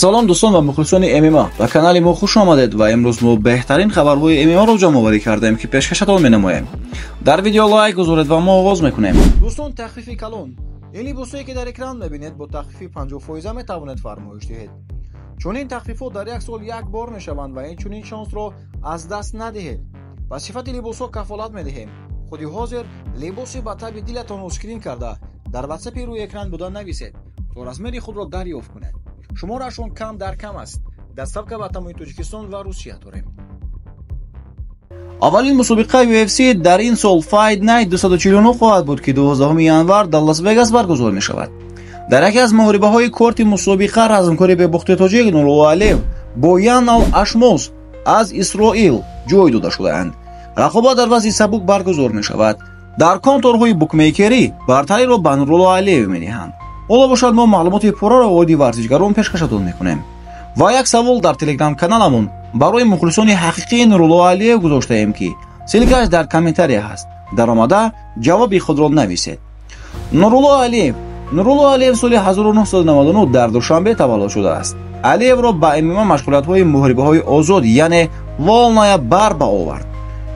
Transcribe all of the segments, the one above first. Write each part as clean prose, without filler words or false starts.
Салом дӯстон ва мухлисони ММА, ба канали мо хуш омадед ва имрӯз мо беҳтарин хабарҳои ММА-ро ҷамъоварӣ кардем, ки пешкашатон менамоем. Дар видео лайк гузоред ва мо оғоз мекунем. Дӯстон, тахфифи калон. Ин либосое ки дар экран мебинед, бо тахфифи 50% метавонед фармоиш диҳед. Чунин тахфифҳо дар як сол як бор мешаванд ва ин чунин шансро аз даст надиҳед. Ба сифати либосҳо кафолат медиҳем. Худи ҳозир либоси ба таби дилатонро скрин карда дар ватсапи рӯи экран буда нависед, то размери худро дарёфт кунед. Шуморашон кам дар кам аст. Доставка ба тамоми Тоҷикистон ва Русия дорем. Аввалин мусобиқаи UFC дар ин сол Fight Night 249 хоҳад буд, ки 12 январ дар Лас-Вегас баргузор мешавад. Дар яке аз муҳорибаҳои корти мусобиқа размкори бебохти тоҷик Нурулло Алиев бо Янал Ашмоз аз Исроил ҷой дода шудаанд. Рақобат дар вазни сабук баргузор мешавад. Дар конторҳои букмейкерӣ бартариро ба Нурулло Алиев медиҳанд. Ҳоло бошад, мо маълумоти пурраро оиди варзишгарон пешкашатон мекунем. Ва як савол дар телеграм-каналамон барои мухлисони ҳақиқии Нурулло Алиев гузоштаем, ки ссылкааш дар комментария ҳаст. Даромада ҷавоби худро нависед. Нурулло Алиев. Нурулло Алиев соли 1999 дар Душанбе таваллуд шудааст. Алиевро ба ММА машғулиятҳои муҳорибаҳои озод, яъне вольная борьба овард.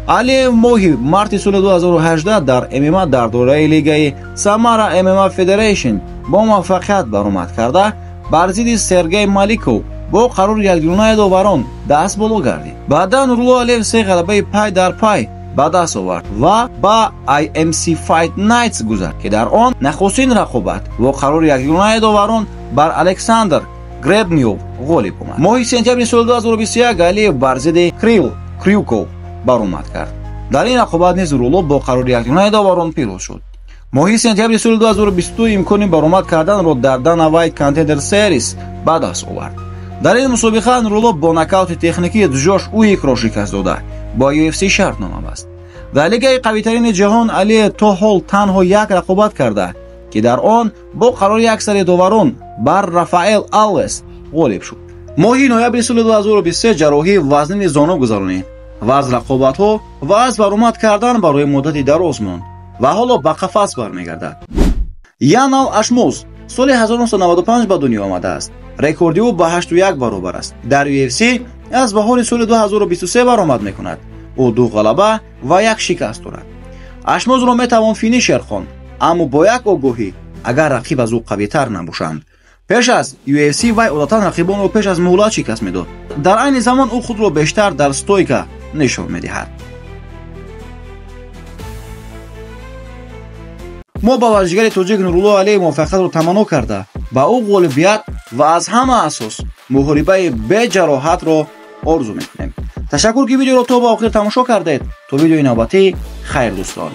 Алиев моҳи марти соли 2018 дар ММА дар доираи лигаи Самара ММА Federation бо муваффақият баромад карда, бар зидди Сергей Маликов бо қарори якдунаи доварон даст боло гардид. Баъдан Нурулло Алиев се ғалабаи пай дар пай ба даст овард ва ба IMC Fight Nights гузашт, ки дар он нахустин рақобат бо қарори якдунаи доварон бар Александр Гребнёв ғолиб омад. Моҳи сентябри соли 2021 Алиев бар зидди Крил Крюков баромад кард. Дар ин рақобат низ Нурулло бо қарори якдунаи доварон пирӯз шуд. Моҳи сентябри соли 2022 имкони баромад карданро дар Dana White Contender Series ба даст овард. Дар ин мусобиқа Нурулло бо нокаути техникӣ Ҷош Уикро шикаст дода, бо UFC шартнома баст. Дар лигаи қавитарини ҷаҳон Алиев то ҳол танҳо як рақобат карда, ки дар он бо қарори аксари доварон бар Рафаэл Алвес ғолиб шуд. Моҳи ноябри соли 2023 ҷарроҳии вазнини зону гузаронид ва аз рақобатҳо ва аз баромад кардан барои муддати дароз монд ва ҳоло ба қафас бармегардад. Янал Ашмоз соли 1995 ба дунё омадааст. Рекорди ӯ ба 8-1 баробар аст. Дар UFC аз баҳори соли 2023 баромад мекунад. Ӯ ду ғалаба ва як шикаст дорад. Ашмозро метавон финишер хонд, аммо бо як огоҳӣ, агар рақиб аз ӯ қавитар набошанд. Пеш аз UFC вай одатан рақибонро пеш аз муҳлат шикаст медод. Дар айни замон ӯ худро бештар дар стойка нишон медиҳад. Мо ба варзишгари тоҷик Нурулло Алиев муваффақиятро таманно карда, ба ӯ ғолибият ва аз ҳама асос муҳорибаи беҷароҳатро орзу мекунем. Ташаккур, ки видеоро то ба охир тамошо кардед. То видеои навбатӣ хайр, дӯстон.